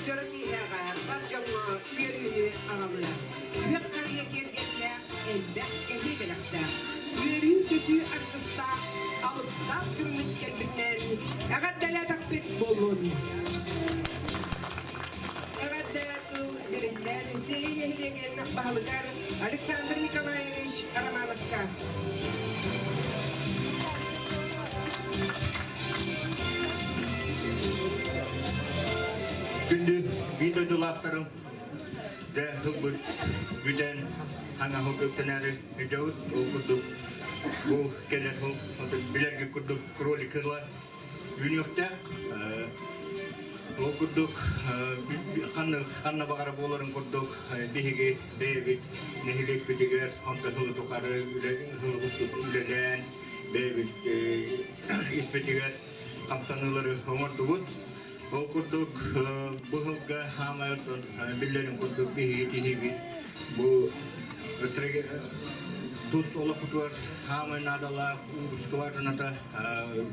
дьоро киэһэҕэ бар дьоҥҥо үөрүүнү аҕалыа. Күөх харыйа киэргэллээх, элбэх кэһии бэлэхтээх, үөрүү-көтүү аргыстаах алыптаах күммүт кэлбитинэн эҕэрдэлээтэхпит буоллун! Эҕэрдэ тыл бэриллэр Сиэй нэһилиэгин баһылыгар Александр Николаевич Романовка. Күндү биир дойдулаахтарым, дэ ылбыт бүтэн хаҥаһыл көктөнөөрү өйдөбүт. Ол курдук бу кэлэр сыл билэргит курдук кролик ыла үүнүөхтээх. Ол курдук ханна баҕара буоларын курдук биһиги бэйэбит нэһилиэкпитигэр онто сылы тухары үлэлээн бэйэбит испитигэр хамсаныылары оҥордубут. Ол курдук бу сылга хаамай оттон биллэрин курдук биһиги киһибит бу тус олохпутугар хаамай наадалаах уустугар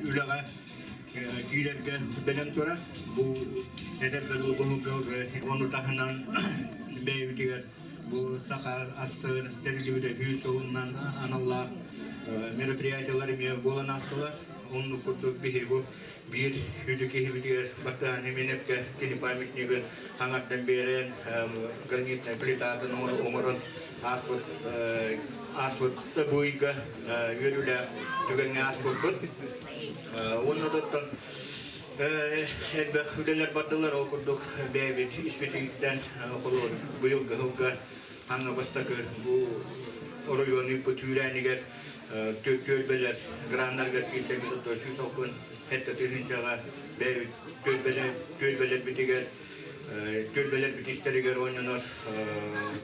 үлэҕэ киирэргэ бэлэм турар. Бу эдэргэ дылы ону таһынан бэйэбитигэр бу Саха АССР тэриллибитэ 100 сылынан аналлаах мероприятиелар эмиэ буолан аастылар. Оннук курдук биһи бу биир сүдү киһибитигэр Баттаһан Именевкэ кини памятнигын хаҥардан биэрэн гранитнай плитатын оҥорон ааспыт ааспыт бу ыйга үөрүүлээх түгэҥҥэ ааспыппыт. Уонна оттон элбэх үлэлэр бардылар, ол курдук бэйэбит испититтэн холобур быйылгы сылга хаҥа бастакы бу оройуон ыыппыт үүрээнигэр түөлбэлэр граннарыгар киирсэммит отто 167 тыһыынчаҕа бэйэбит түөлбэлэрбитигэр түөлбэлэрбит истэригэр оонньонор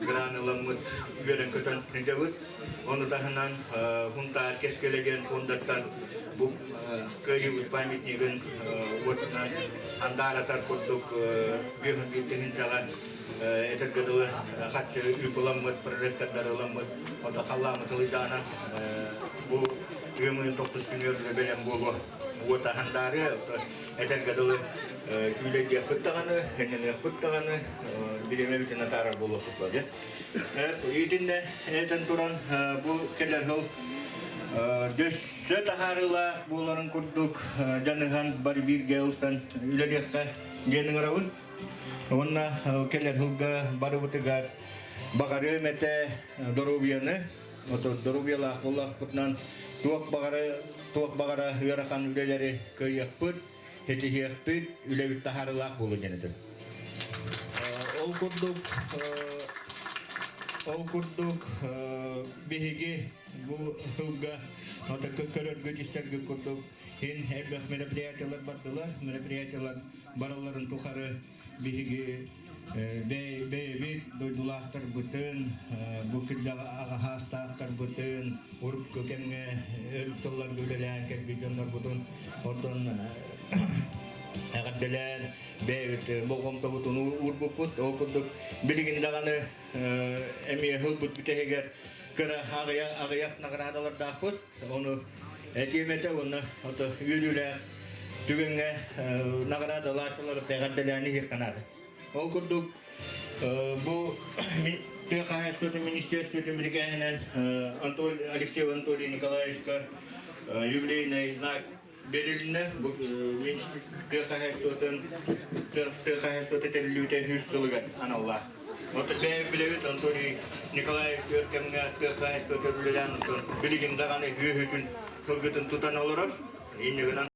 гран ыламмыт үөрэн-көтөн сылдьабыт. Ону таһынан Хунтаар Кэскилэ диэн фондаттан бу кыайыыбыт памятнигын уотунан андааратар курдук 51 тыһыынчаҕа этэргэ дылы хаччы ыыпыламмыт, прожектордар ыламмыт, ото халлааммыт ылыйдаана бу ыам тохсус күнүгэр бэлэм буолуо. Уота хандаары этэргэ дылы күүлэйдиэхпит даҕаны, сынньаныахпыт даҕаны, бириэмэбитин атаарар буолуохпут бары. Итиннэ этэн туран бу кэлэр сыл дөссө таһаарыылаах буоларын курдук дьаныһан бары бииргэ ылсан үлэлиэххэ диэн ыҥырабын. Уонна кэлэр сылга барыбытыгар баҕарыам этэ доруобуйаны, доруобуйалаах буоллахпытынан туох баҕара туох баҕара ыарахан үлэлэри кыайыахпыт, ситиһиэхпит, үлэбит таһаарыылаах буолуо диэн этим. Ол курдук ол курдук биһиги бу сылга көрөргүт истэргит курдук ин элбэх мероприятиялар бардылар. Мероприятиялар баралларын тухары биһиги бэйэбит дойдулаахтарбытын, бу кырдьаҕа аҕаһаастаахтарбытын, урукку кэмҥэ өр сылларга үлэлээн кэлбит дьоннорбутун оттон эҕэрдэлээн бэйэбит болҕомтобутун уурбуппут. Ол курдук билигин даҕаны эмиэ ылбыт бүтэһигэр кыра аҕыйах наҕараадалардаахпыт. Ону этиэм этэ уонна ото үөрүүлээх түгэҥҥэ наҕараадалааччылары эҕэрдэлээн иһиэххэ наада. Ол курдук бу тыа хаһаайыстыбатын министерствотын бирикээһинэн Алексей Анатолий Николаевичка юбилейный знак Бэрилиннэ бу тыа хаһаайыстыбатын тыа хаһаайыстыбата тэриллибитэ 100 сылыгар аналлаах. Оттон бэйэ билэбит Анатолий Николаевич өр кэмҥэ тыа хаһаайыстыбата үлэлээн онтон билигин даҕаны үөһүтүн сылгытын тутан олорор. Инньэ гынан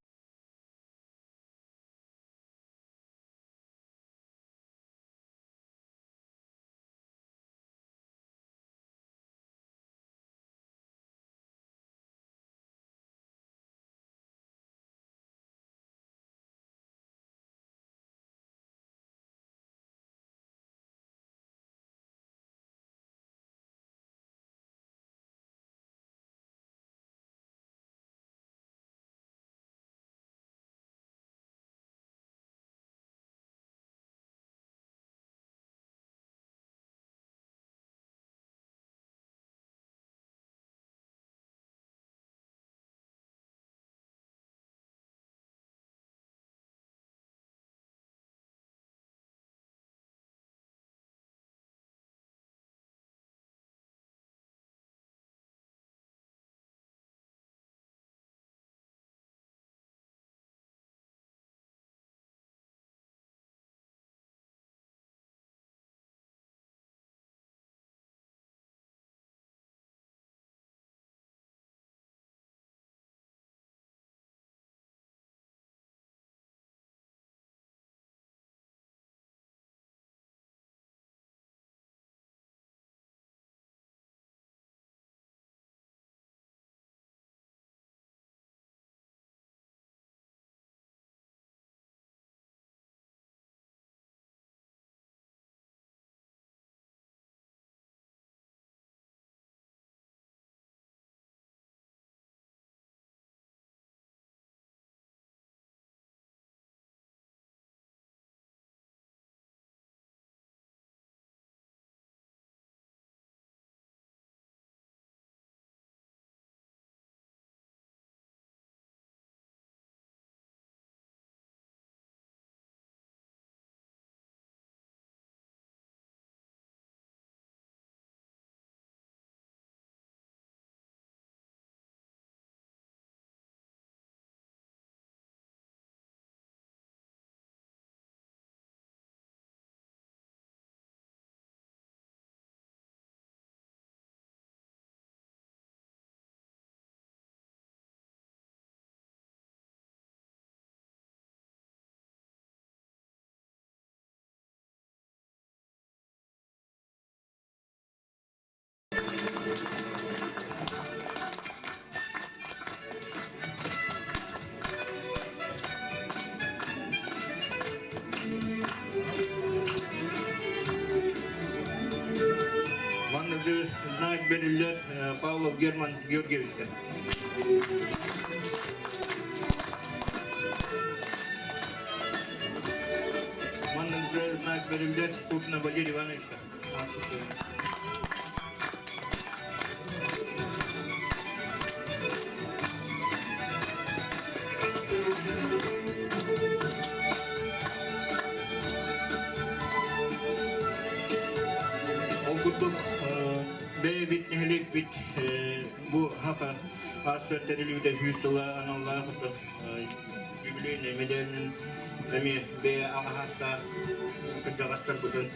бериллер Павлов Герман Георгиевичка. Маннык знак бериллер Купна Валерий Ивановичка. Ол курдук бэйэбит нэһилиэкпит бу хака аассар тэрилүүтэ сүүс сыла аналлаах юбилейный медалин эмиэ бэйэ аҕаһаастаах кырдьаҕастарбытын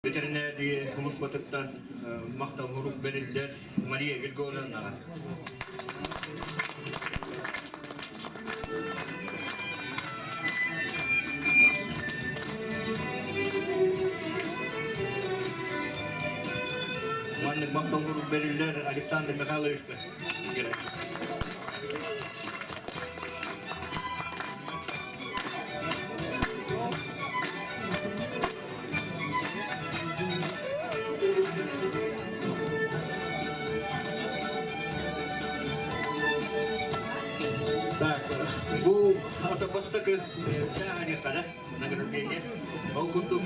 Ветеринария улуспатыттан махтал сурук бэриллэр Мария Григорьевнаҕа. Маннык махтал сурук бэриллэр Александр Михайловичка. Так, бу ата бастакы чааһаниахтара награждение. Ол курдук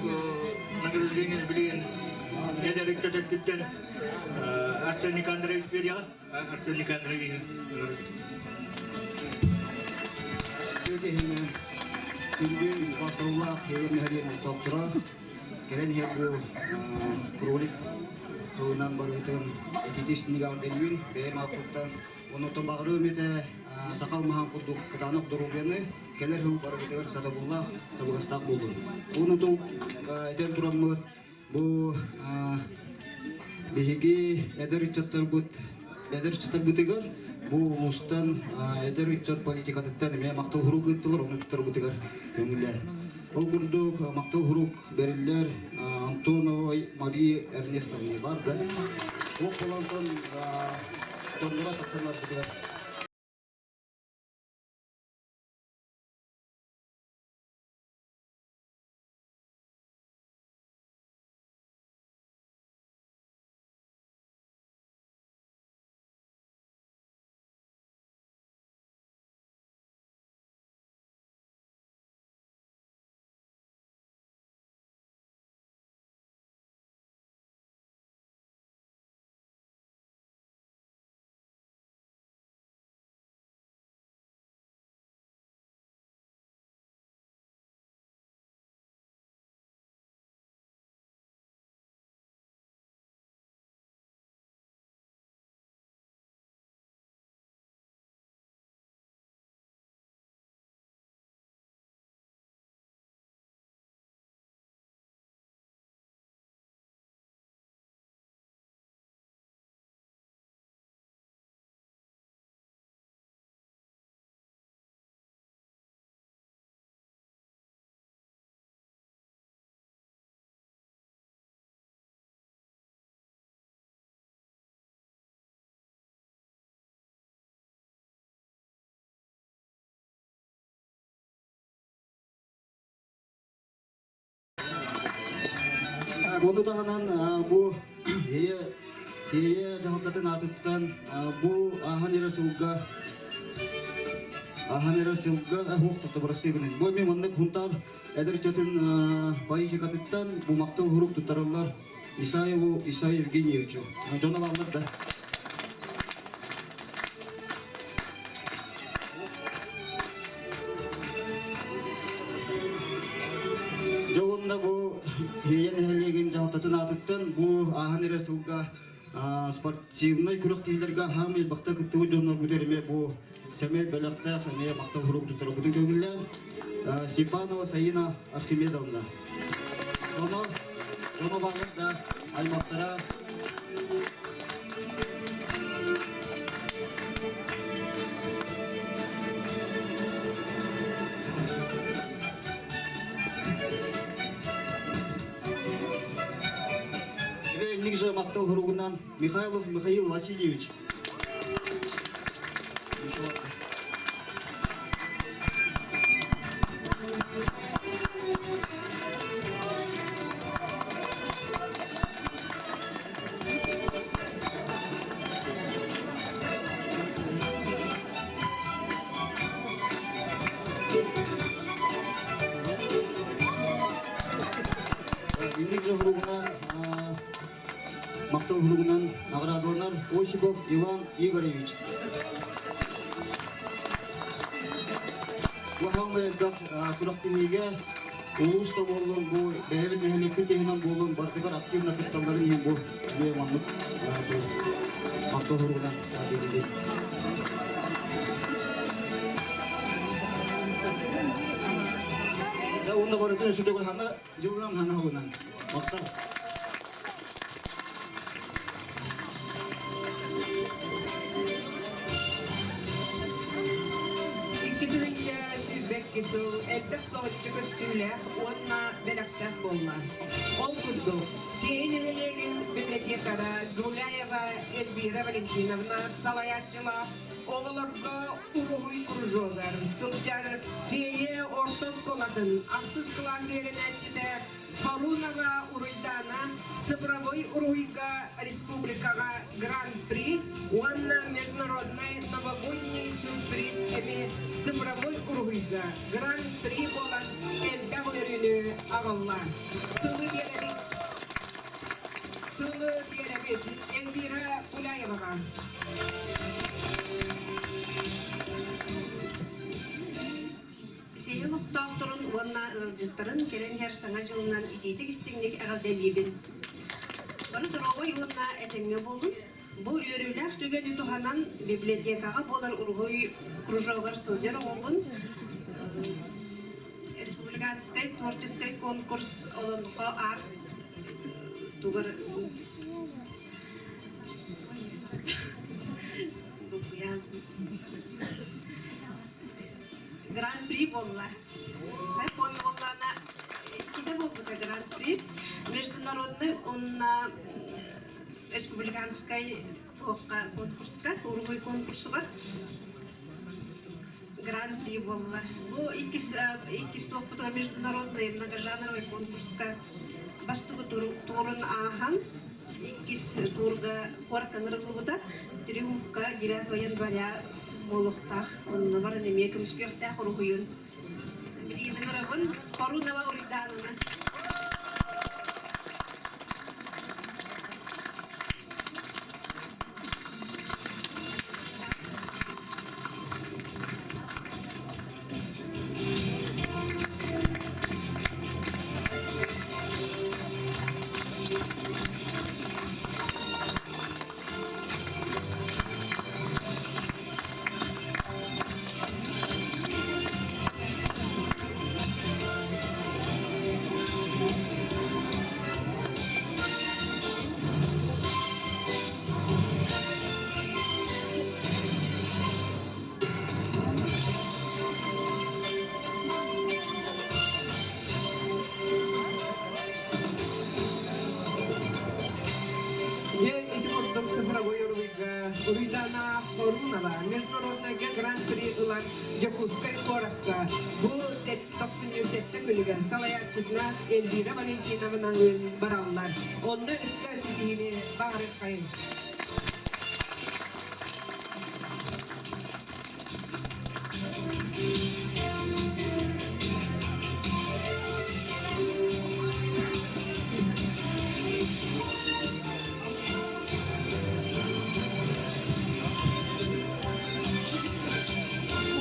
награждение билигин эдэр ыччат өттүттэн Арсен Никандрович бериэҕэ. Арсен Никандрович. Киһини күндү басталлаах нэһилиэн олохтоохторо кэлэн иһэр бу кролик тылынан барыытын ититис синигаҕар бэйэм ааппыттан оннуттан баҕарыам этэ сахал маһан курдук кытаанах доруобуйаны кэлэр сыл барыбытыгар сатабыллаах табыгастаах буоллун. Уонутун этэн тураммыт бу биһиги эдэр ыччаттарбыт эдэр ыччаттарбытыгар бу улуустан эдэр ыччат политикатыттан эмиэ махтал сурук ыыттылар, ону туттарбытыгар көҥүллэр. Ол курдук махтал сурук бэриллэр Антоновой Мария Эрнестовне бар да. Ол болонтон тондура тахсан барбытыгар Ону таһынан бу ийэ ийэ дьаһалтатын аатыттан бу ааһан эрэр сылга ааһан эрэр сылга уох бырастыы гынын. Бу эмиэ маннык Хунтаар эдэр ыччатын политикатыттан бу махтал сурук туттараллар Исаеву Исай Евгеньевичу. Дьоно бааллар да. Дьэ уонна бу Иэйэ нэһилиэгин дьаһалтатын аатыттан бу ааһан эрэр сылга спортивнай күрэхтэһиилэргэ хаамай бахта кыттыбыт дьоннорбутугар эмиэ бу сэмэй бэлэхтээх эмиэ махтал сурук туттарбытын көҥүллээн Степанова Саина Архимедовна. Дьоно, дьоно бааллар да аймахтара Инник же махтал суругунан Михайлов Михаил Васильевич. Инник же суругунан махтал суругунан наградаланар Осипов Иван Игоревич. Улахан элбэх күрэхтэһиигэ улуус да буоллун, бу бэйэбит нэһилиэкпит иһинэн буоллун, бардыгар активно кытталларын иһин бу эмиэ маннык махтал суругунан биэриллэр. Да уонна барытын өссө төгүл хаҥа дьылынан хаҥа ылынан. Махтал. 2022 сыл элбэх соһуччу көстүүлээх уонна бэлэхтээх буолла. Ол курдук, Сиэйэ нэһилиэгин библиотекара Гуляева Эльвира Валентиновна салайааччылаах оҕолорго уруһуй кружогар сылдьар Сиэйэ орто оскуолатын ахсыс кылаас үөрэнээччитэ Харунова Уруйдаана цифровой уруһуйга республикаҕа Гран-при уонна международнай новогодний сюрприз эми цифровой уруһуйга Гран-при буолан элбэх үөрүүнү аҕалла. Тылы биэрэбит Тылы биэрэбит Эльвира Гуляеваҕа. Сиһи олохтоохторун уонна ыалдьыттарын кэлэн иһэр Саҥа дьылынан итиитик-истиҥник эҕэрдэлиибин. Бары доруобай уонна этэҥҥэ буолун. Бу үөрүүлээх түгэни туһанан библиотекаҕа буолар уруһуй кружогар сылдьар оҕобун республиканскай творческай конкурс олонхо арт тугар Гран-при буолла. Буоллаана иккитэ буолбута Гран-при. Международный уонна республиканскай туохха конкурска, уруһуй конкурсугар Гран-при буолла. Бу иккис иккис туохпутугар международный многожанровый конкурска бастакы туурун ааһан иккис туурга куоракка ыҥырыллыбыта. Триумфка 9 января буолуохтаах. Онно баран эмиэ көмүскүөхтээх уруһуйун. Билигин ыҥырабын Хорунова Уруйдаананы. Дьэ, ити курдук цифровой уруйга Уруйдана Хорунова международнайга гран-при ылан Дьокуускай куоракка бу тохсунньу Сэттэ күнүгэр салайааччытынан Эльвира Валентиновналыын бараллар. Онно өссө ситиһиини баҕарыаххайыҥ.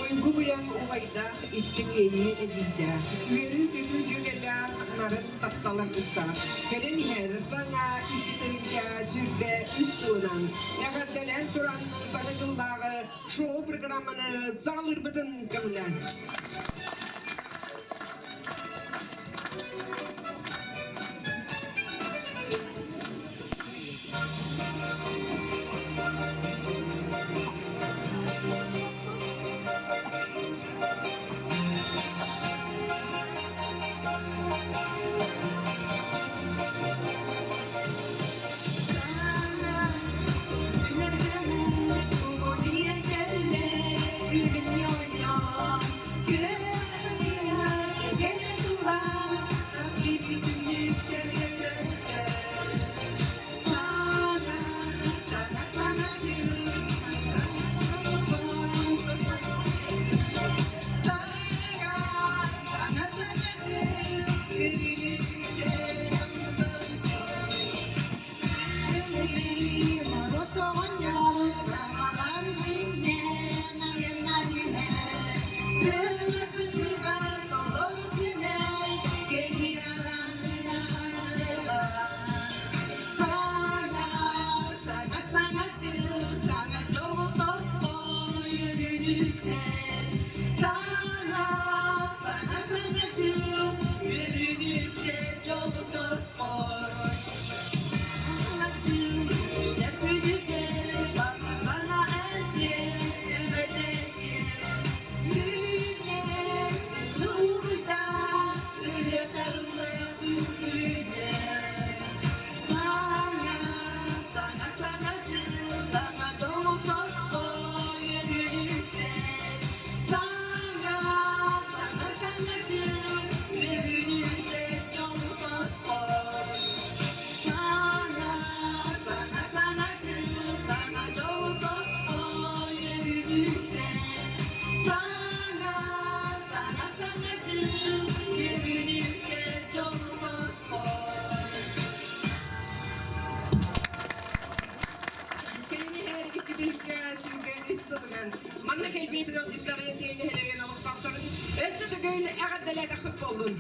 Уйгу быйаҥ убайдаах истиҥ иэйии эдьиийдээх, үөрүү-көтүү дьүөгэлээх нарын таптал аргыстаах, кэлэн иһэр саҥа 2023 сылынан эҕэрдэлээн туран Саҥа дьыллааҕы шоу-программаны саҕалыырбытын көҥүлээн. Манна кэлбит ыалдьыттары сиэнэһэлэрин олохтоохторун өссө төгүл эҕэрдэлээтэхпит буоллун.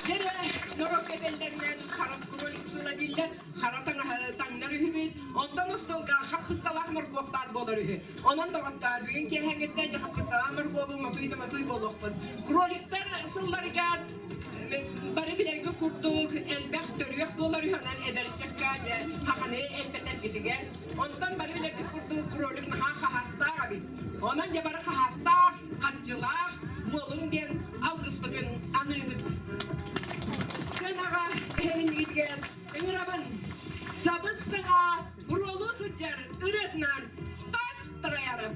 Дьэрэ норуокка этэллэринэн хара кролик сыла дииллэр, хара таҥаһы таҥнар үһүбүт, онтон остуолга хаппысталаах моркуоп баар буолар үһү. Онон доҕоттоор, бүгүн киэһэҥҥиттэн дьэ хаппысталаах моркуобу мотуй да мотуй буолуохпут. Кроликтар сылларыгар бары билэргэ курдук элбэх төрүөх буолар үһү, онон эдэр ыччакка дьэ хаханы элбэтэргитигэр. Онтон бары билэргит курдук кролик наһаа хаһаастаах эбит. Онон дьэ бары хаһаастаах, хаччылаах буолуҥ диэн алгыспытын аныыбыт. Сыанаҕа эһэринигитигэр ыҥырабын. Сабыс саҥа буруолуу сылдьар ырыатынан Стас Трояров.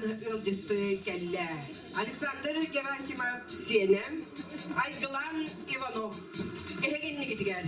ыалдьытты кэллэ. Александр Герасимов сиэнэ, Айгылан Иванов эһигиннигитигэр.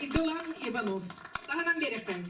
Игылан Иванов. Таһынан биэрэхпин.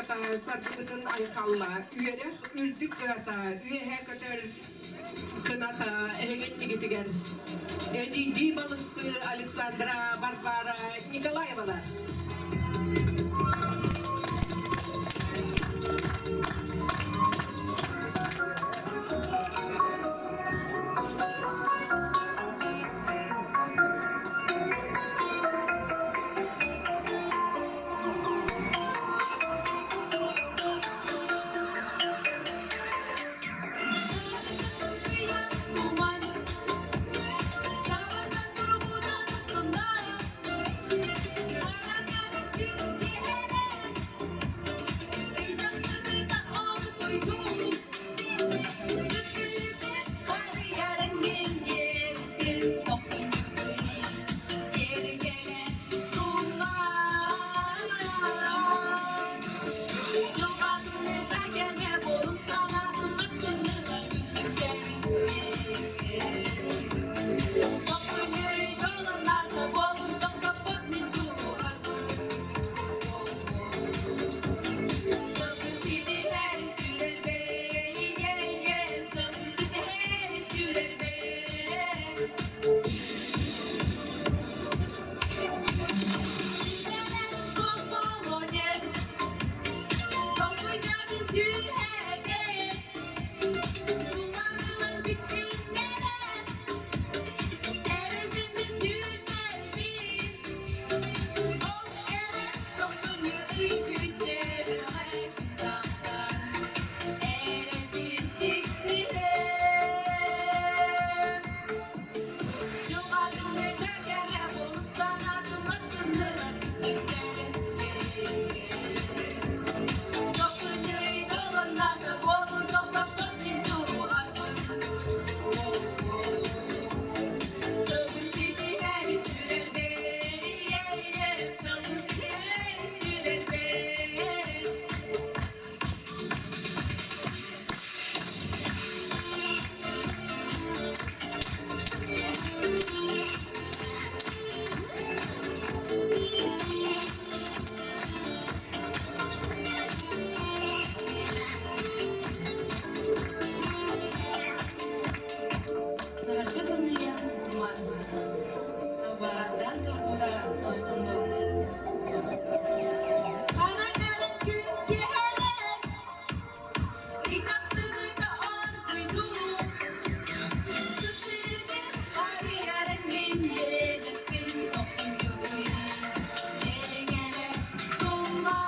саргыта саргыбытын айхалла, үөрэх үрдүк кыһата, үөһэ көтөр кыната эһигин Эдьиийдии балысты Александра Варвара Николаевалар. Таһырдьа тымныйан туман, сабардан турбута дохсуннук. Хара карын күн киһэрэр, итахсыыта оргуйдуу, сытыытын харыйарын мин иэдэспин дохсунньугуй, кэрэ-кэрэ туман.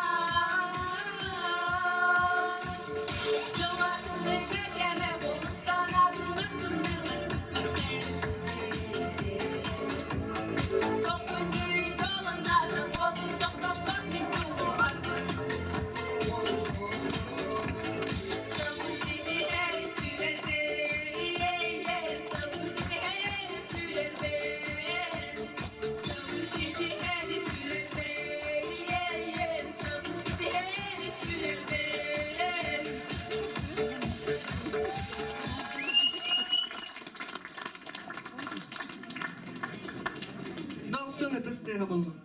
Дохсун ытыс тыаһа буллум.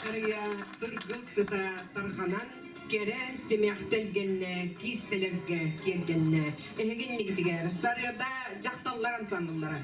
Харыйа кыргыл сыта тарҕанан, кэрэ симэх тэлгэннэ, киистэлэргэ киэргэннэ. Эһигиннигитигэр сарыада дьахталлар ансамбллара.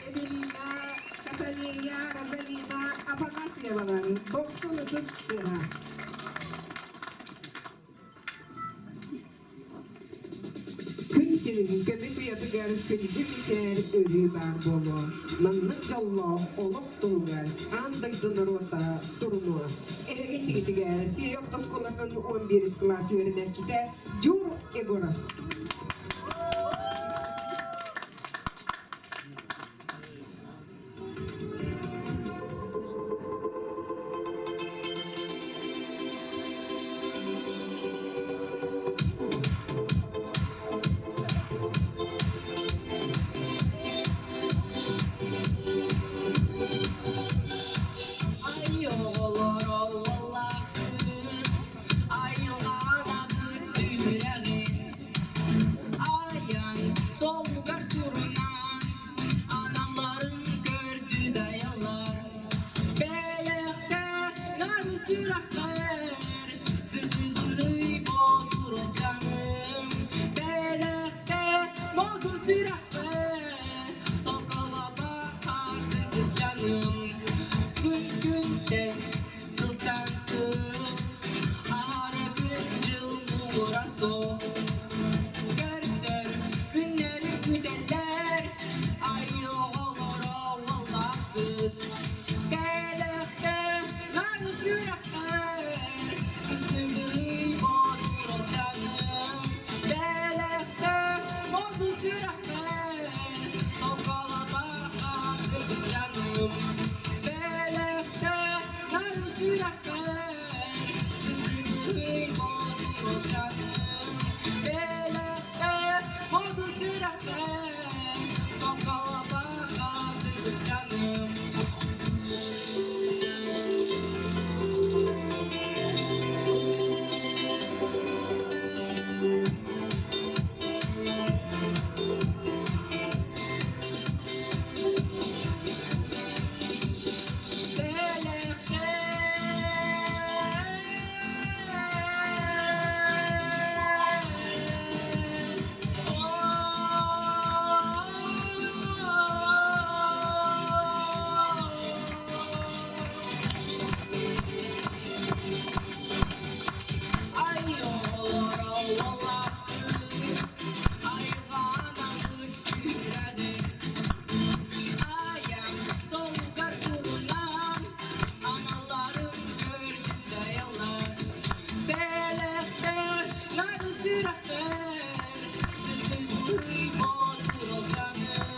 Эвелина, Каталия, Розалина Афанасьевалар бохсун ытыс тыаһа. Күн сирин көмүс уйатыгар күндү мичээр өрүү баар буолуо. Маннык дьоллоох олох туһугар аан дойду норуота турунуо. Эһиги тигитигэр Сирия ортоскуолатын 11 кылаас үөрэнээччитэ Дюр Егоров. Ай оҕолоро уоллаахпыт, айылҕаанабыт сүрэҕин Айан суолугар турунан, аналларын көрдүү дайаллар. Бэлэххэ нары сүрэххэр, сытыбыый боотур дьаным. Бэлэххэ модун сүрэххэр, солколобо хаатын кысчаным. Күн күнтэн, сылтан сыл, аһары күн-дьыл муҥура суох. Көрсөр күннэри күүтэллэр, айыы оҕолоро уоллаах кыыс. Кэлэххэ нарын сүрэххэр, сытымый боотур дьаным. Бэлэххэ модун сүрэххэр, солколобо хаатырбыт дьаным. Бэлэххэ нарын сүрэххэр, сытымый боотур дьаным. Бэлэххэ модун сүрэххэр, солколобо хаатырбыт дьаным. Айан солугар турунан, аналларын көрдүм дайаллар. Бэлэхтэр, нарын сүрэхтэр, сытыгый боотур жаным.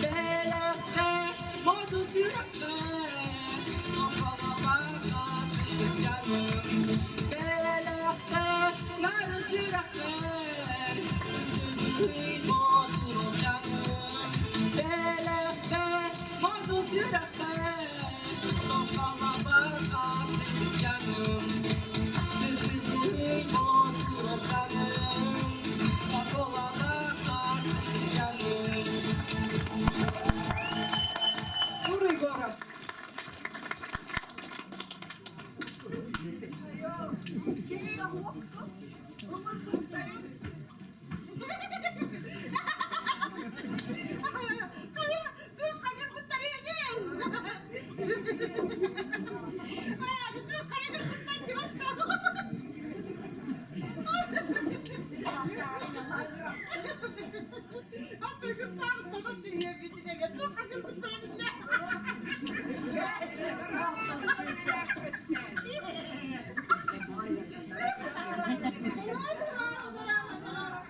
Бэлэхтэр, модун сүрэхтэр, соколобарга кыргыз жаным. Бэлэхтэр, нарын сүрэхтэр, сытыгый боотур жаным. Бэлэхтэр, модун сүрэхтэр, соколобарга кыргыз жаным. Сытыгый боотур жаным, соколобарга кыргыз жаным. Тур Егоров.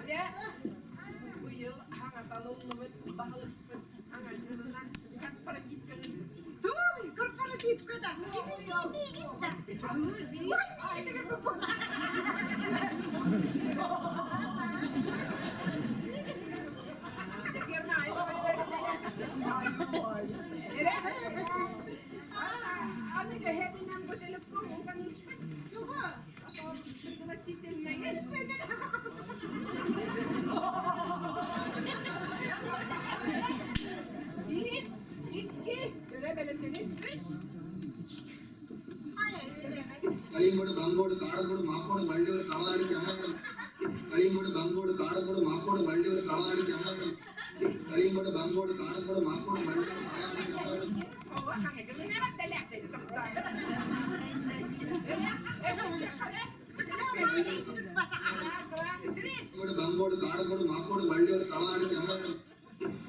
Дьэ, быйыл хаҥаталыллыбыт баһылыкпыт аҥардьылынан корпоративка Туй, корпоративка да! Kaliyamkode Pangode Kadamkode Mappode Valliyur Kalanadi Chengad Kaliyamkode Pangode Kadamkode Mappode Valliyur Kalanadi Chengad Kaliyamkode Pangode Kadamkode Mappode Valliyur Kalanadi Chengad Bangode, Kadangode, Mappode, Valliyode, Kalanadi, Chemmadu,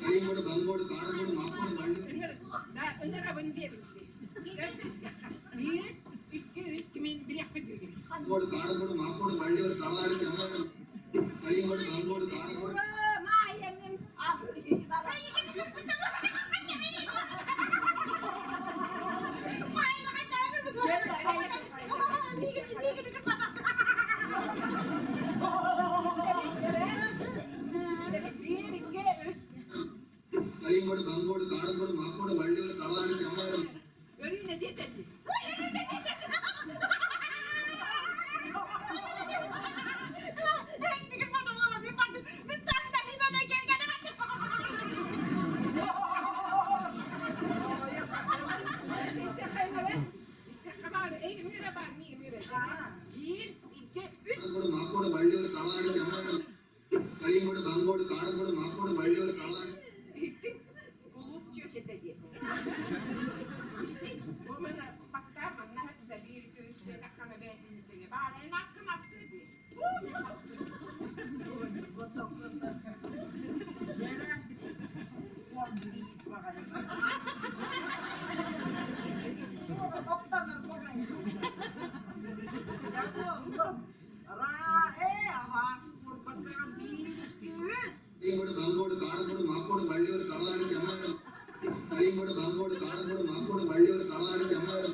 Kaliyangode, Bangode, Kadangode, Mappode, Valliyode. Ыҥырабын диэбиттии. Өссө истиэххэ. Биир, икки, үс кимин билиэхпит бүгүн. Bangode, Kadangode, Mappode, Valliyode, Kalanadi, Chemmadu, Kaliyangode, Bangode, Kadangode. Биир, икки, үс. Kaliyangode, Bangode, Kadangode, Mappode, Valliyode, Kalanadi, Chemmadu. Өрүүнэ диэтэ дии. Биир, икки, үс. Kadangode, Mappode, Valliyode, Kalanadi, Chemmadu. Kaliyangode, Bangode, Kadangode, Mappode, Valliyode, Kalanadi. Икки кулууп чүөчэтэ диэн. Исти, бу маны баттаа манна да биир икки үс диэтэххинэ бэйэтин итиги баалайын аккын аттыы дии. Kaliyangode, Bangode, Kadangode, Mappode, Valliyode, Kalanadi, Chemmadu. Kaliyangode, Bangode, Kadangode, Mappode, Valliyode, Kalanadi, Chemmadu.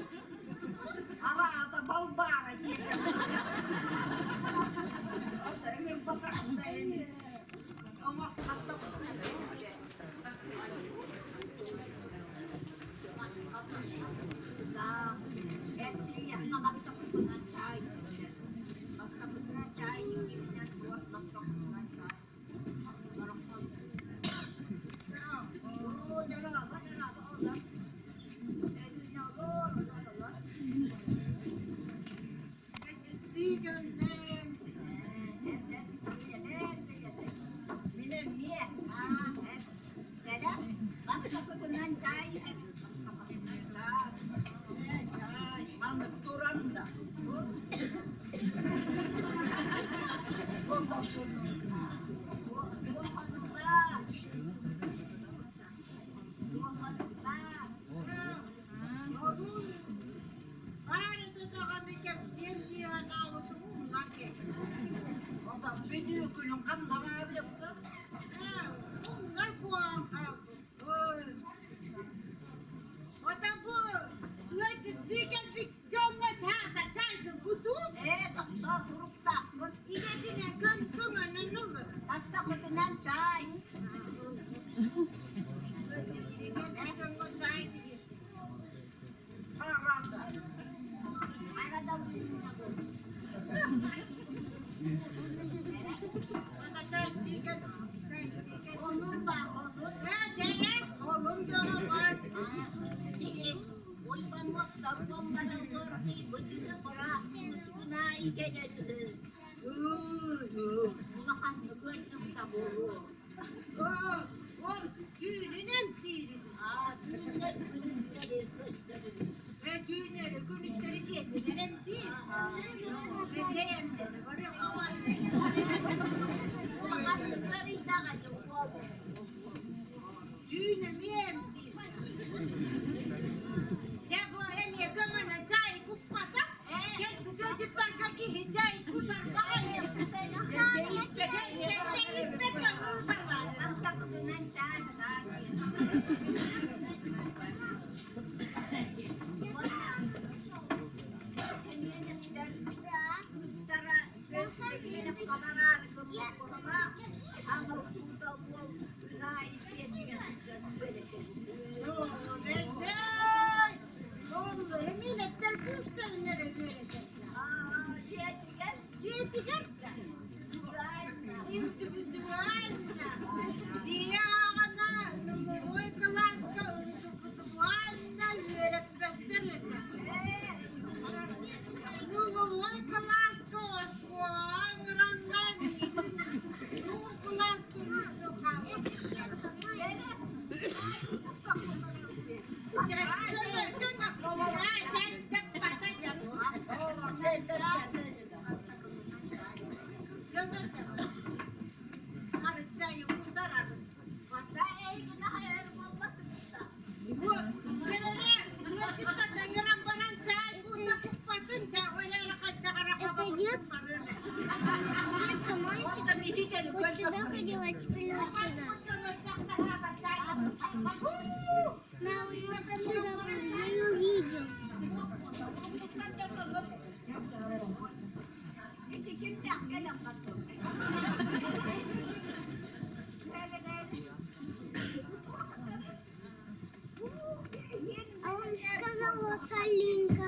А он сказал Салинка.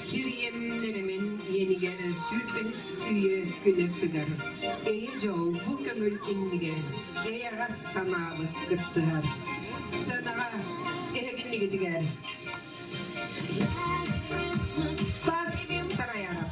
Сир ийэмнэримин иэнигэр сүүрбэһис үйэ күнэ тыгар. Эйэ дьол бу көҥүл иннигэр эйэҕэс санаабыт кыттыһар. Сыанаҕа эһигиннигитигэр Стас Тараяров.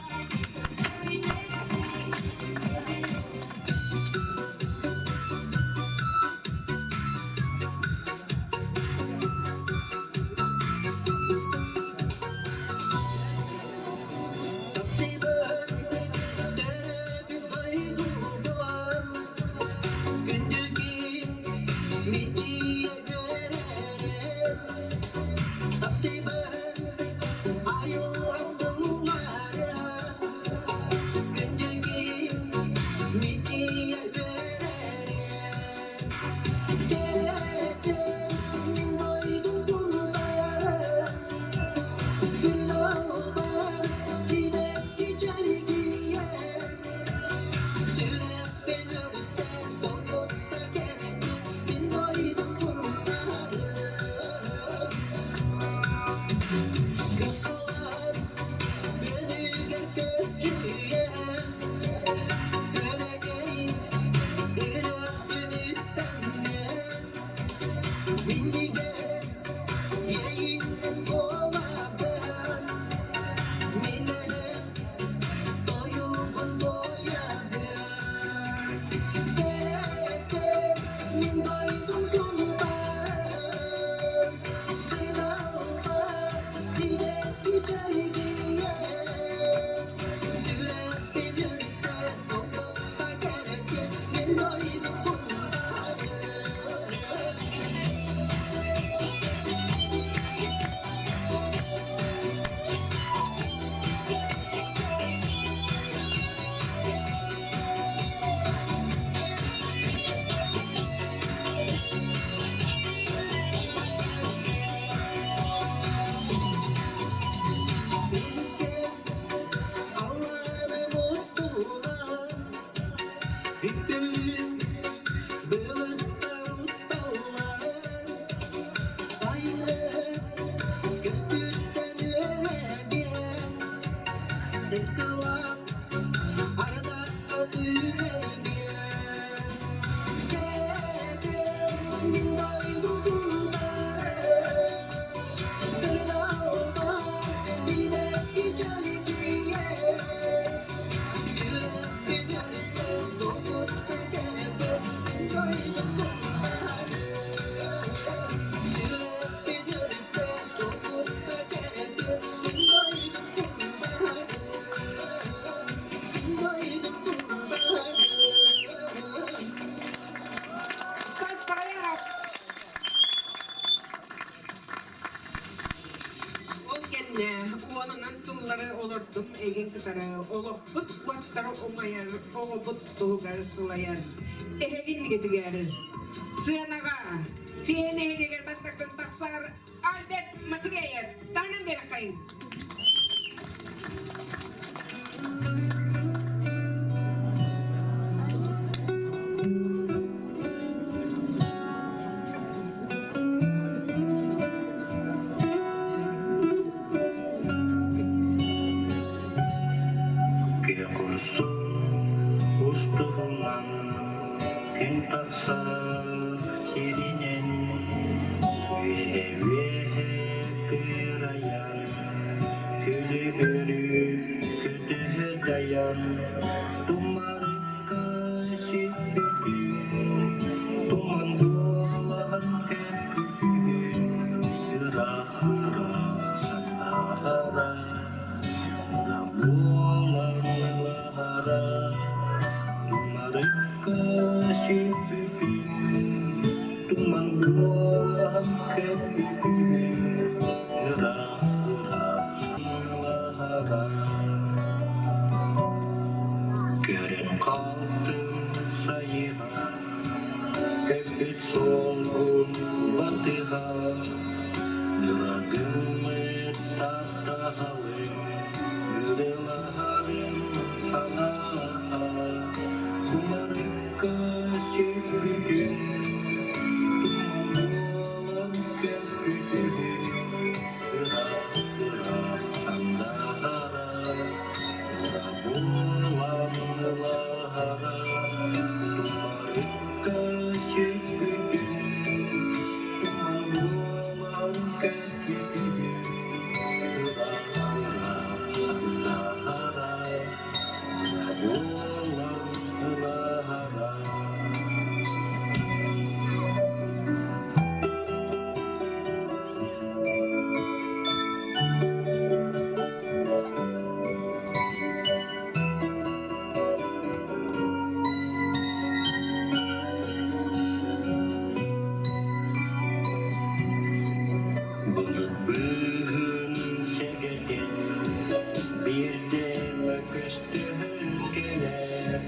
Стас Тараяров. Ол кэннэ уонунан сыллары олордум эйигин кытары олохпут уоттара умайар, оҕобут туһугар сылайар. Эһэгин игитигэр сыанаҕа сиэн эһигигэр бастакын тахсар Альберт Матвеев таһынан биэрэххэйин. Киһи курсун устуһунан күн тахсар сиринэн үөһэ-үөһэ кыырайан күлүгүрү көтөһө дайан тумарыкка сүппүтүн туман буолан көппүтүн ыраах ыраах санаара буолан тумарыкка сүппүтүн туман буолан көппүтүн ыраах ыраах санаара. Таптаһалым, ырылаһарым санааһа, Кумарыкка сүппүтүм, туман буолан көппүтүм, Ыраах-ыраах сандаара, ыра буолан ылаһара, Тумарыкка сүппүтүм, туман буолан көппүтүм, Былыргыһын сэгэтин биирдэ мөкөстөһөн кэлэр,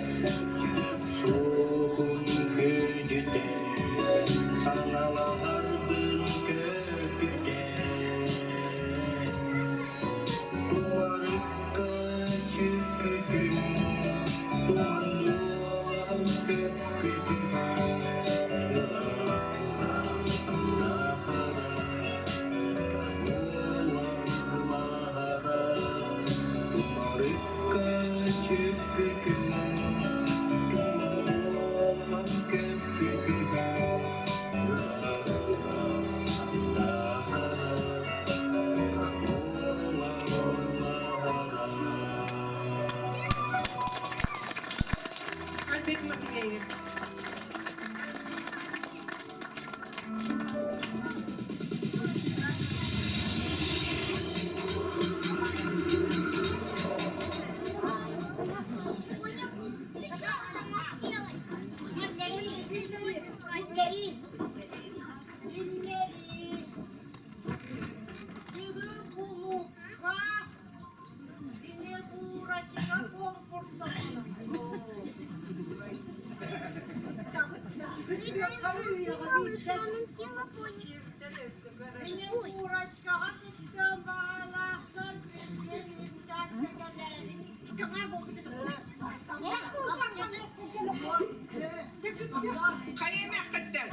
сүрэх суоһун күөдьүтэн, саҥалаһарбын көпүтэр. Тумарыкка сүппүтүм, туманныан көппүтүм, ыраах-ыраах сандаара, Тумарыкка сүппүтүм, туман көппүтүм, ыраах-ыраах сандаара, Альберт Матвеев. Хайа эмээххиттэр?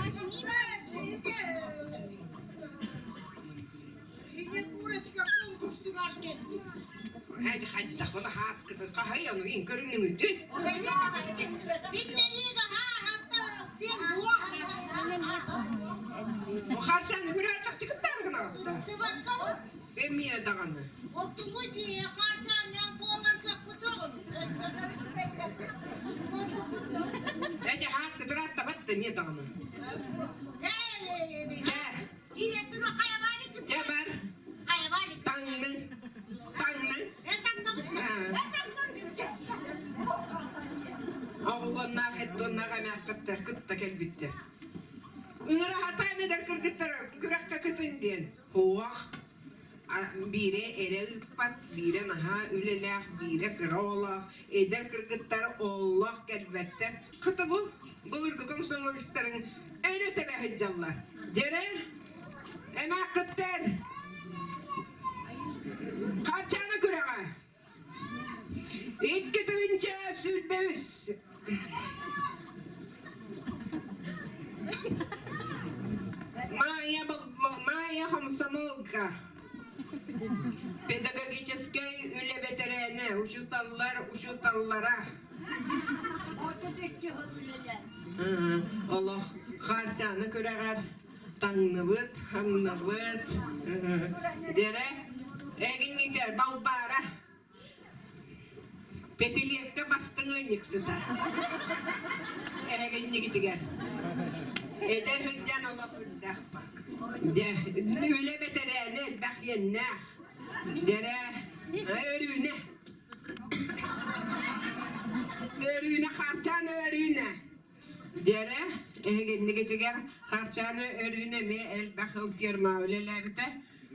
Һээдьи хайдах була хааскытын хаһыйан уйун көрүҥүмүтүн. Харчаны бүрээр чахчыкыттар гынаҕытта. Эмиэ даҕаны. Эдьи хааскытын аттабат да эмиэ даҕаны. Чэ, Дьэ бар, таҥнын, таҥнын. Оҕолонноох эттоннаах эмээххиттэр кытта кэлбиттэр. Ыҥыра хатаан эдэр кыргыттар күрэххэ кытын диэн. Хуох биирэ эрэ ыыппат, биирэ наһаа үлэлээх, биирэ кыра оҕолоох, эдэр кыргыттар олох кэлбэттэр. Хата бу былыргы комсомолецтарын өрө тэбэ сылдьаллар. Дьэрэ, эмээххиттэр, Харчаана күрэҕэ. 2 123. Майя, Майя комсомолка. Педагогическай үлэ бэтэрээнэ, учууталлар учууталлара. Олох Харчаана күрэҕэр таҥныбыт, хамнабыт, дэрэ эгиннитэр Балбаара Пятилетка бастыҥ ыанньыксыта эһэгиннигитигэр эдэр сылдьан олох үрдэх дьэ үлэ бэтэрээнэ элбэх иэннээх дэрэ өрүүнэ Өрүүнэ Харчаана Өрүүнэ Дьэрэ, эһигиннигитигэр Харчаана Өрүүнэ эмиэ элбэх сыл фермаҕа үлэлээбитэ,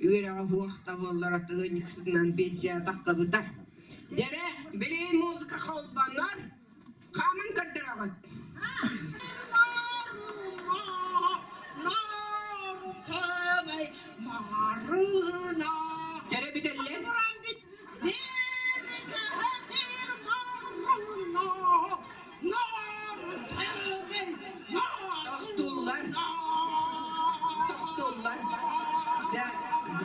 үөрэҕэ суох да буоллар атыыһынньыксытынан пенсия тахсыбыта. Дьэрэ, билигин музыка холбонор, хааман көрдөрөҕүт. Дьэрэ бүтэллэр.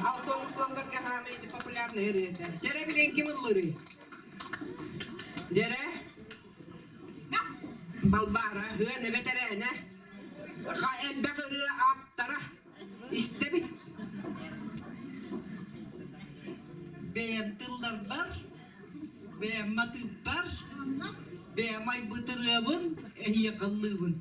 Алтон сылларга хаамай популярный ырыата. Дьэрэ билэн ким ыллырый? Дьэрэ? Балбаара, ыан эбэтэрээнэ. Ха элбэх ырыа ааптара. Истэбит. Бэйэм тылларбар, бэйэм матыыппар, бэйэм айбыт ырыабын эһиэхэ ыллыыбын.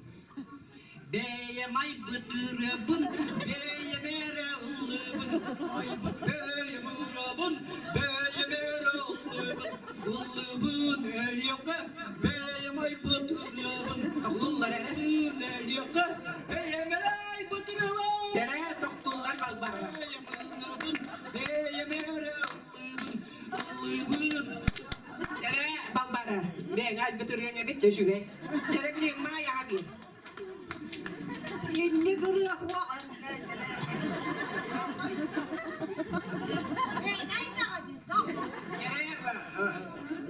Бэйэм айбыт ырыабын, бэйэм эрэ ыллыыбын, айбыт бэйэм ырыабын, бэйэм эрэ ыллыыбын, ыллыыбын эйиэхэ, бэйэм айбыт ырыабын, ыллыыбын эйиэхэ, бэйэм эрэ айбыт ырыабын. Тэрэ тохтуллар балбаара. Бэйэм ырыабын, бэйэм эрэ ыллыыбын, ыллыыбын. Тэрэ балбаара. Бэйэҥ айбыт ырыаҥ эбит дьэ үчүгэй. Дьэрэ билиэм маайаҕа биир. Инник ырыа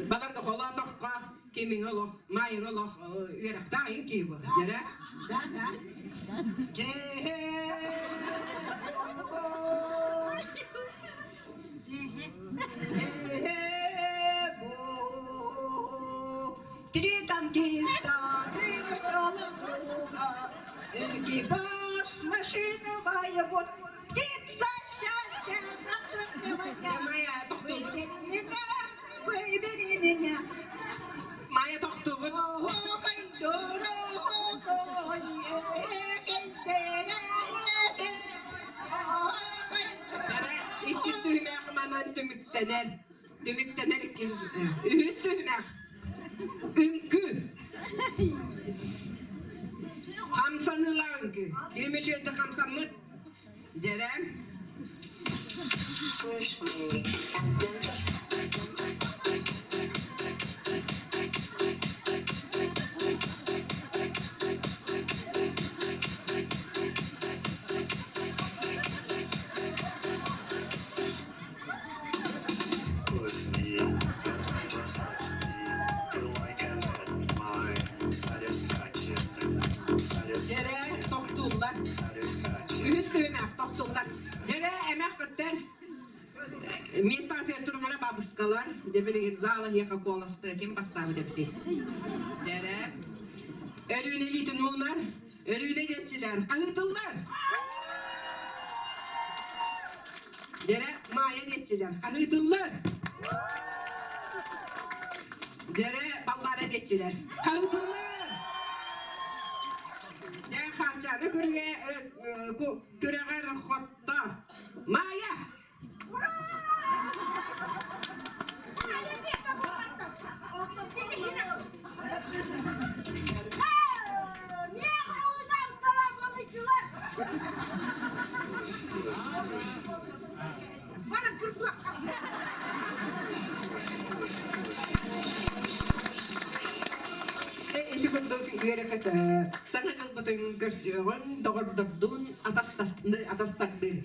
Баларга холоотоххо кимиҥ олох, маайыҥ олох үөрэхтээх иһин киһи буолар. Дьэрэ? Да, да. Три танкиста, три веселых друга, экипаж машины вот птица счастья завтрашнего дня. Выбери меня, выбери меня. Майя тохтубут. Иккис түһүмэх манан түмүктэнэр. Түмүктэнэр иккис үһүс түһүмэх. Үҥкүү. Хамсаныылаах үҥкүү. Ким үчүгэйдик хамсаммыт? Дьэрэн. Дьэрэ тохтууллар. Үһүс түһүмэх тохтууллар. Дьэрэ эмэх быттар. Миэстэ туруҥара бабыскалар. Дьэ билигин зала эһиэхэ куоластыа ким бастаабыт эбитий? Дьэрэ. Өрүүнэ илиитин уунар. Өрүүнэ диэччилэр хаһыытыллар. Дьэрэ Маайа диэччилэр хаһыытыллар. Дьэрэ Баллара диэччилэр хаһыытыллар. Дьэ Харчаана күргэ күрэҕэр хотто. Маайа! Ити курдук үөрэ-көтө саҥа дьылбытын көрсүөҕүн, доҕордордуун атастардыын.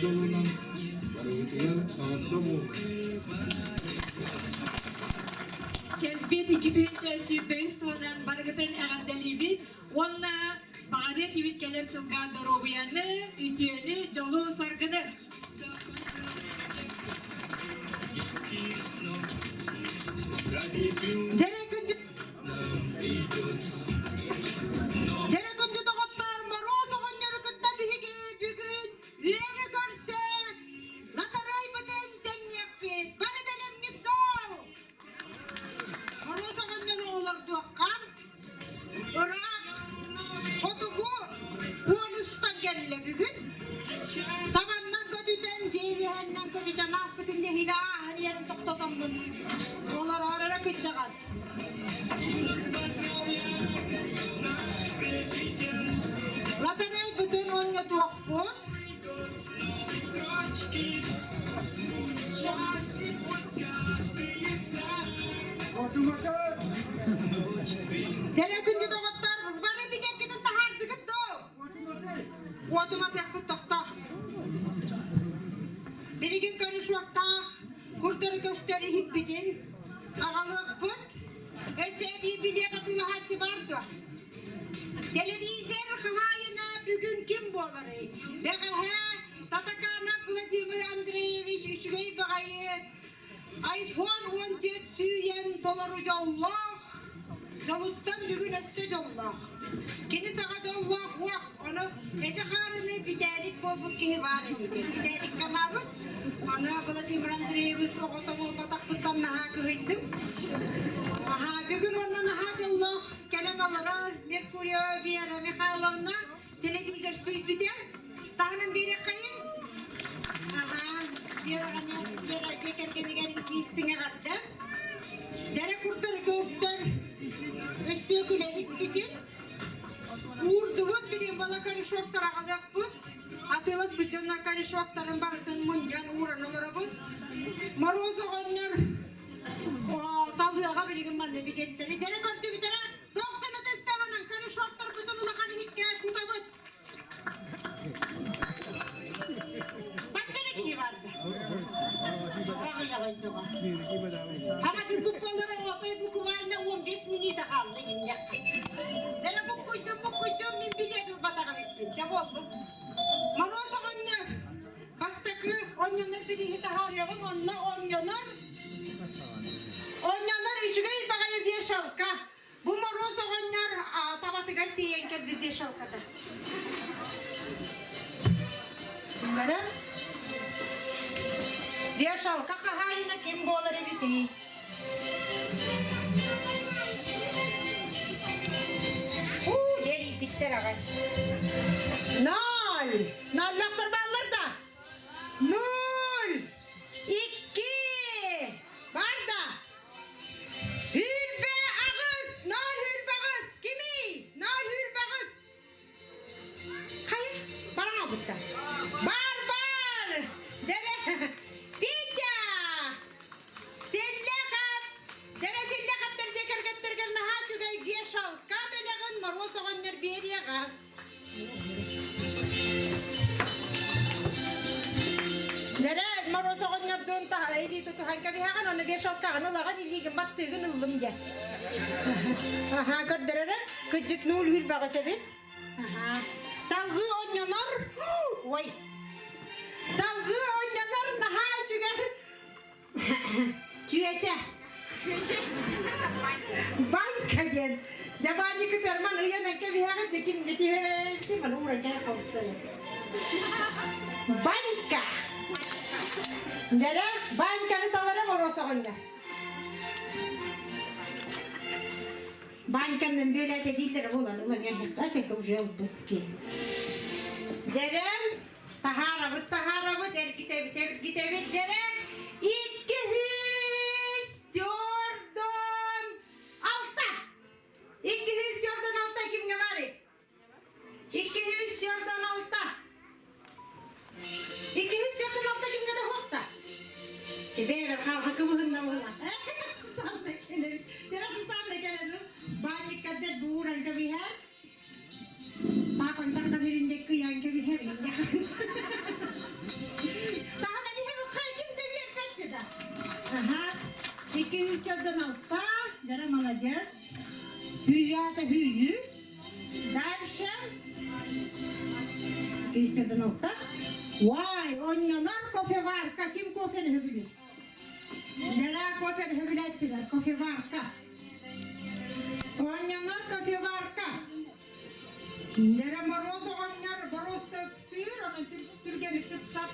дьолунан барыбытыгар эҕэрдэ буоллун! Кэлбит 2023 сылынан барыгытын эҕэрдэлиибит уонна баҕарыа этибит кэлэр сылга доруобуйаны, үтүөнү, дьолу-саргыны! Дьэрэ күндү Дьэрэ күндү доҕоттоор, Моруос оҕонньору кытта биһиги бүгүн үөрэ көрсө латарыайбытын тэҥниэхпит. Бары бэлэмҥит доо! Моруос оҕонньору олордуохха ыраах хотугу полюстан кэллэ бүгүн. Табаннан көтүтэн, дьиэбиһэннэн көтүтэн ааспытын нэһиилэ ааһан иһэрин тохтотоммун олороор эрэ кырдьаҕас. Латарыайбытын оонньотуохпут. Дьэрэ күндү доҕоттор, бары билиэккитин таһаардыгыт дуо? Уотум атыахпыт тохто. Билигин көрүшуоттаах курдары көстөр иһиппитин аҕалыахпыт. Өссө эбии билиэт атыылаһааччы бар дуо? Телевизор хаһаайына бүгүн ким буоларый? Бэҕэһээ Татаканов Владимир Андреевич үчүгэй баҕайы Айфон 14 сүүйэн толору дьоллоох, дьолуттан бүгүн өссө дьоллоох. Кини саҕа дьоллоох уох, ону эдьэ хаарыны битээлик буолбут киһи баар инитэ. Битээлик канаабыт, аны Владимир Андреевич оҕото буолбатахпыттан наһаа кыһыйдым. Аһаа, бүгүн уонна наһаа дьоллоох кэлэн олорор Меркурио Вера Михайловна телевизор сүүйбүтэ. Таһынан биэриэххэйин. Аһаа, Вераҕа Вера дьиэ кэргэнигэр итии эҕэрдэ. Дьэрэ курдар көстөр өстүөкүлэ иппитин. Уурдубут билин бала корешоктар аҕалыахпыт. Атыыласпыт дьоннор корешоктарын барытын мунньан ууран олоробут. Мороз оҕонньор талыаҕа билигин манна билиэттэри дьэрэ көрдүбүтэрэ Дохсун ытыстаҕынан корешоктарбытын улахан иһиккэ кутабыт. Бачча киһи барда. Аҕыйаҕайдыга. Хаҥатын буккалара отой буквально 15 минута хаалла инньэххэ. Эрэ буккуйдум буккуйдум мин билиэт ылбатаҕым иппин. Чэ буоллум. Моруос оҕонньор бастакы онньонор бирииһи таһаарыаҕым онно онньонор онньонор үчүгэй баҕайы вешалка Бу Моруос оҕонньор табатыгар тиийэн кэлбит вешалката. Билэрэ? Вешалка хаһаайына ким буолар эбитий? Уу, дьэрийбиттэр аҕай. Ноль! Ноллохтор бааллар да? Ноль! Икки! Бар да? Хүрбэ аҕыс! Ноль хүрбэ аҕыс! Кимий? Ноль хүрбэ аҕыс! Хайа, баран албыттар. Бар, бар! Дьэрэ, Петя! Сэллэхэп! Дьэрэ Сэллэхэптэр дьиэ кэргэттэргэр наһаа үчүгэй вешалка бэлэҕин Моруос оҕонньор биэриэҕэ. Дэрэ, Моруос оҕонньордуун илии тутуһан кэбиһэҕин, ону вешалкаҕын ылаҕын, илиигин баттыыгын ыллым диэн. Аһаа, көрдөрөрө, кыдьык нуул хүрбэҕис эбит. Аһаа. Салгыы оонньонор, ой, салгыы оонньонор наһаа үчүгэй Чүөчэ. Банка диэн. Дьабаанньы кытарман ыйан кэбиһэҕит да ким битиһэрти маны ууран кэһэ хобсой. Банка. Дьэрэ, банканы талара моросоҕунна. Банканнан бүөлээтэ дииллэрэ буолан ылан ачака уже ылбыт ки. Дьэрэм, Таһаарабыт, таһаарабыт, эргитэбит, эргитэбит, дьэрэ 246. 246 кимҥэ баарый? 246. 246 кимҥэ да хуохта? Тебе хаалха кыбыһынна быһына. Сусанна кэлэбит. Дьэрэ Сусанна кэлэн баанньыккардар бууран кэбиһээт. Папан таххан иринде кыйан кэбиһэр инде. 246. Дьара молодец. Hüya da hüyü. Дальше. 246. Вай, онньонор кофеварка. Ким кофены хөбүлүүр? Дьара кофены хөбүлээччилэр. Кофеварка. Онньонор кофеварка. Дьара Моруос оҕонньор боруоста ыксыыр, онон түргэнник сыпсап.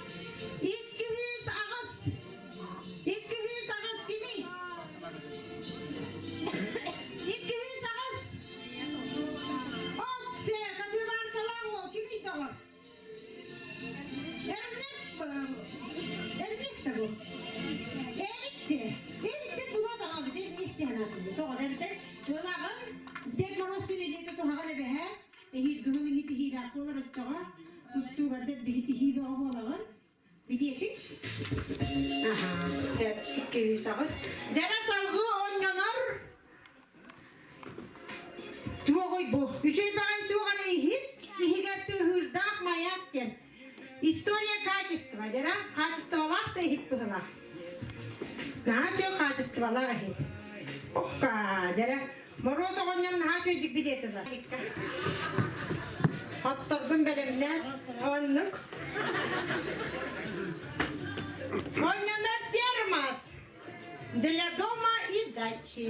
208. 208 кимий? 208. Оксе, кофеваркалаах уол кимий доҕор? Эрнест, Эрнест бу. Эрикте. Эрикте була даҕабыт Эрнест диэн аатырды. Тоҕо эбэтэр ынаҕын Дед Мороз күн илиитэ туһаҕын эбэһэ эһиил кыһыл иһит иһиилээх буолар оччоҕо тустуугардар биһи тиһии бөҕө буолаҕын Билиэтик? Аха, сөп, 208. Дьара салгыы оонньонор туоҕуй бу? Үчүгэй баҕайы туох эрэ иһит, иһигэр тыаһыырдаах маяк диэн. История качества, дьара качестволаах да иһит быһылаах. Наһаа үчүгэй качестволаах иһит. Окка, дьара Моруос оҕонньор наһаа үчүгэйдик билиэт ылар. Отторгун бэлэмнээ. Оннук. Оонньонор термос для дома и дачи.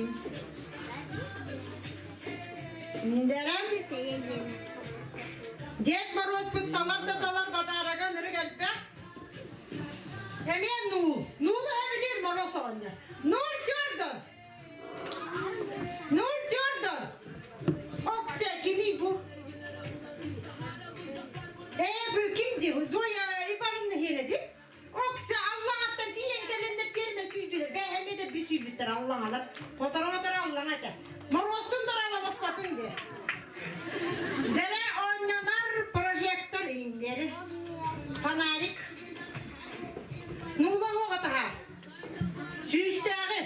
Дэрэ. Дед Морозпут талар да талар бадаарага нырык элбэх. Эмиэ нуул. Нуулу хэбилиир Мороз оҕонньор. Нуул дьордон. Нур Дьордон! Оксе, кимий бу? Ээ, бу ким ди? Зоя Ивановна хиэрэди? Оксе, Аллаҕаттан тиийэн кэлэннэр тиэрмэ сүүрдүлэр. Бэйэм да би сүүрбүттэр Аллаҕалар. Хоторо-хоторо Аллаҥа этэ. Моруостун дорооболоспатын де. Дэрэ оонньонор прожектор ииннэри. Фонарик. Нуула хуоҕатаһа. Сүүстээҕи.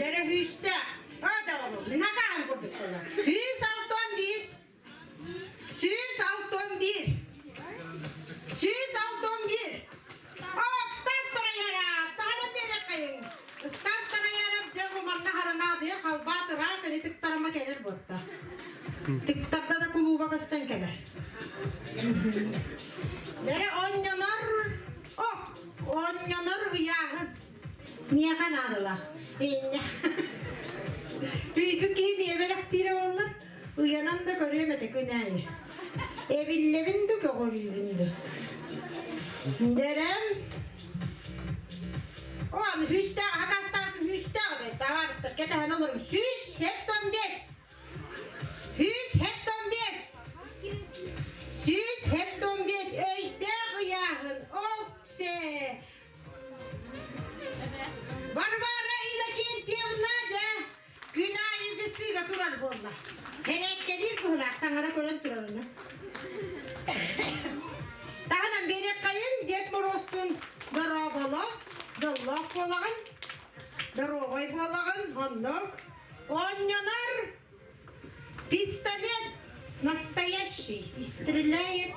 Дэрэ сүүстээх. Аадалабы. Мин акааһым курдук буолар. 161. 161. 161. Ок, Стас Тараяров. Таһынан биэрэххэйиҥ. Стас Тараяров дьэ бу манна харанаадыйа халбаат ыраах ини тыктарыма кэлэр буотта. Тыктарда да кулууба көстөн кэлэр. Дэрэ онньонор Ок, оонньонор ыйааһын миэхэ наадалаах. Инньэ. Үйбүт киһи миэбэлэхтиирэ буолла, ыйанан да көрүөм этэ күн аайы. Эбиллэбин да көҕүрүүбүн да. Дэрэм. О, аны сүүстээх, хакастаахтым сүүстээх этэ, табаарыстар, кэтэһэн олорум. 175. 175. 175 өйдөөх ыйааһын. Оксе. Варвара Иннокентьевна дьэ күн аайы бысыыга турар буолла. Кэрээккэлиир быһылаах таҥара көрөн турарына. Таһынан биэриэххэйин Дед Морозтун дорооболос, дьоллоох буолаҕын, доруобай буолаҕын, оннук. Оонньонор пистолет настоящий и стреляет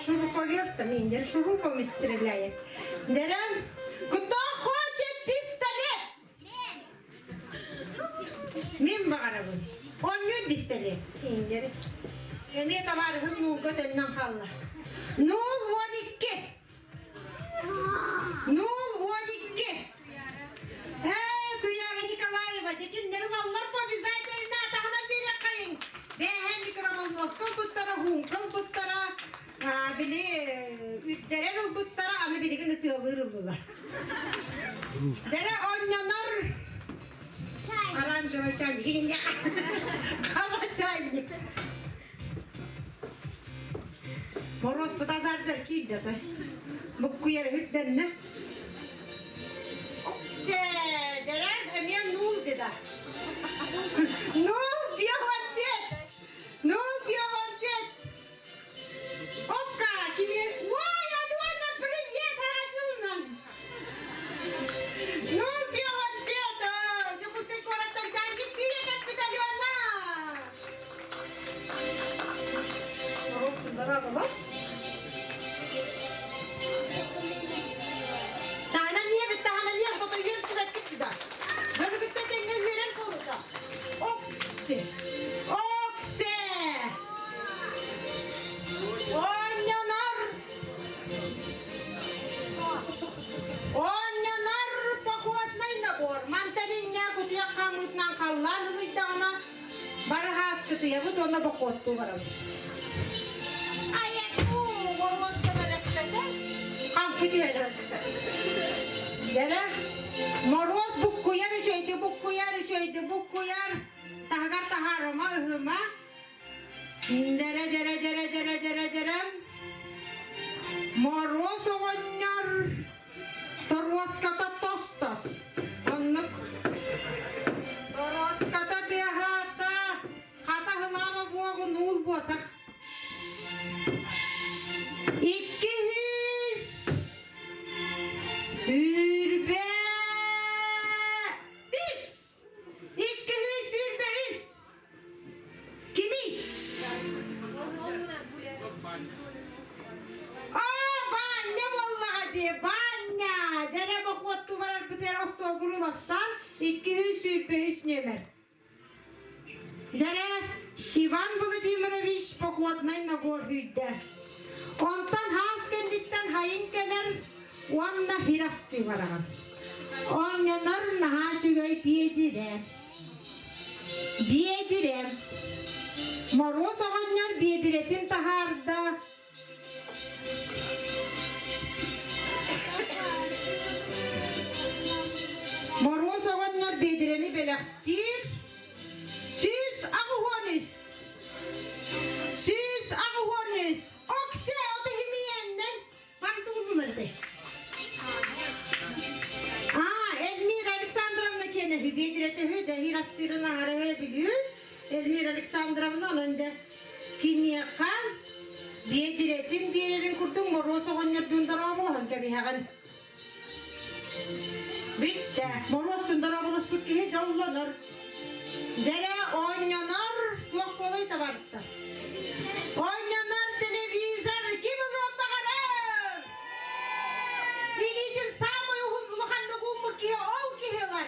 шуруповертом, индер шурупом и стреляет. Дерем, кто хочет пистолет? Мин баҕарабын. Оонньуур пистолет. Индер. Эмиэ табаарыһым нуулга төннөн хаалла. Нуул 12. 012. Ээ, Туяра Николаева, дьэ ылаллар бу обязательно атаҕынан биэриэххэйиҥ. Бээһэн микроволновка ылбыттара, хуунка ылбыттара, били үрдэрэр ылбыттара, аны билигин ытыалыыр ыллылар. Дэрэ оонньонор оранжевый чайник, хара чайник. Моруоспут азардар киирдэ той. Буккуйар үрдэннэ. Сээдэрэ эмиэ нуул деда. Нуул биохонтет! Нуул биохонтет! Опка, кимер... Ой, Алена, привет, харатылынан! Нуул биохонтет! Дьокуускай куораттан чайник сүйэ кэлбит Алена! Таһынан ийэбит, таһынан ийэбит. Сытыйабыт уонна бохуоттуу барабыт. Айаку, моруоска бэлэхтэтэ, хампы түһэн аста. Дэрэ, Моруос буккуйар үчүгэйди буккуйар үчүгэйди буккуйар, таһыгар таһаарыма ыһыма. Дэрэ дьэрэ дьэрэ дьэрэ дьэрэ дьэрэм. Моруос оҕонньор торуоската тос-тос. Оннук. Торуоската тыаһаата, хата хылаама буоҕун уул буотах. 200 23! 223! Кимий? Аа, Баанньа буоллаҕа дии, Баанньа! Дьэрэ бохуоттуу барарбытыгар остуолгун улассан, 223 нүөмэр. Дьэрэ, Иван Владимирович походнай набор үүйдэ. Онтон хаас кэнниттэн хайын кэлэр уонна хирастыы бараҕын. Оонньонор наһаа үчүгэй биэдирэ. Биэдирэ. Моруос оҕонньор биэдирэтин таһаарда. Моруос оҕонньор биэдирэни бэлэхтиир. 183. 183. Оксе, ото химиэннэн Мантууллулар этэй. Аа, Эльмира Александровна киэнэ биэдирэтэ үһү, дэһиир астыырын аһарыһа билүү. Эльмира Александровна онон дьэ киниэхэ биэдирэтин биэрэрин курдук Моруос оҕонньордуун дорооболоһон кэбиһэҕин. Бүттэ. Моруостун дорооболоспут киһи дьоллонор. Дьэрэ оонньонор туох буолай табаарыстар? Оонньонор телевизор ким ылыан баҕарар? Илиитин саамай уһун улаханнык ууммут киһи ол киһи ылар.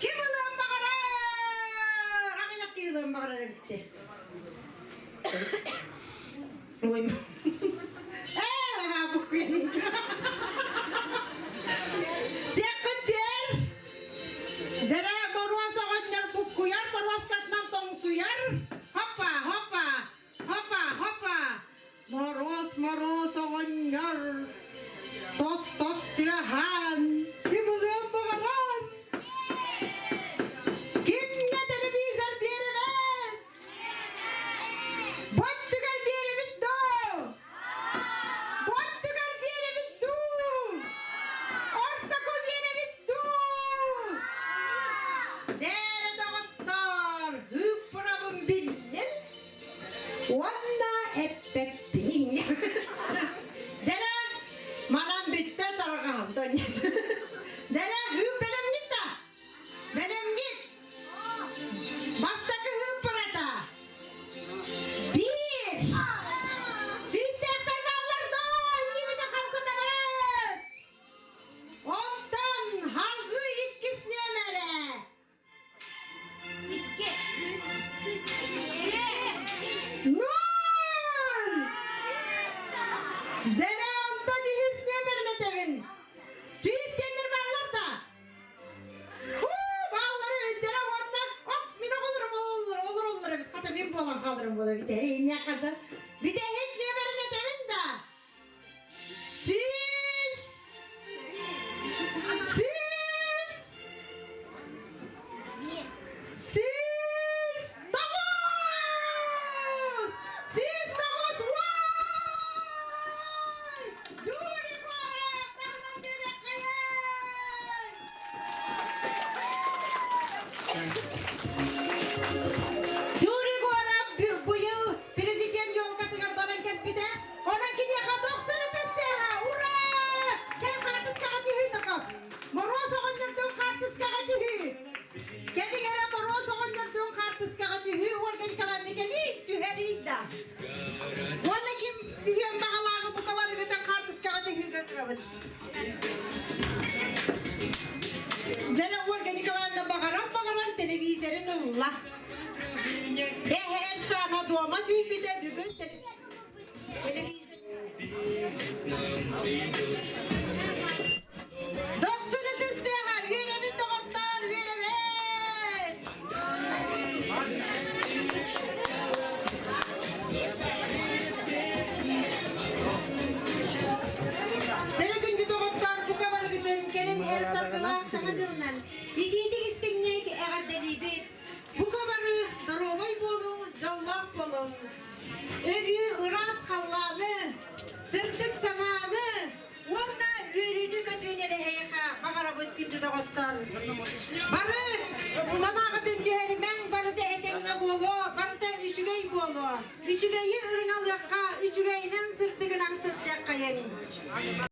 Ким ылыан баҕарар? Аҕыйах киһи ылыан баҕарар эбитти. Ой. Ээ, буккуйан Сиэккиттиэр Дьэрэ боруос оҕонньор буккуйар боруоскатынан тоҥсуйар. Хоппа, хоппа, хоппа, хоппа. Моруос, моруос оҕонньор тос-тос тыаһаан ким ылыан баҕаран? Кимҥэ телевизор биэрэбин? Боттугар биэрэбит дуу? Боттугар биэрэбит дуу? Ортоку биэрэбит дуу? Дьээрэ доҕоттоор, ыыппырабын биллим уонна эппэппин. Дьэрэ, манан бүттэ тарҕаһым Дьэрэ, ыып бэлэмнит да? Бэлэмҥит? Бастакы ыыппарата. Биир. Сүүстээхтэр бааллар доо, илиибитин хамсатабыт. Онтон халгыы иккис нүөмэрэ. Ноль! Дьэрэ онтон үһүс нүөмэрин этэбин. Сүүстэннэр бааллар да? Бааллары өйдөрө уонна оп мин оҕолорум олороллор эбит хата мин буолан хааларым буола эбит эрииннэ хата бүтэһик нүөмэрин этэбин да 109! 109! сырдык санааны уонна үөрүүнү-көтүүнү эрэ эһиэхэ баҕарабыт күндү доҕоттор. Бары санааҕытын түһэримэҥ, барыта этэҥҥэ буолуо, барыта үчүгэй буолуо. Үчүгэйи ырыҥалыахха, үчүгэйинэн сырдыгынан сылдьыаххайыҥ.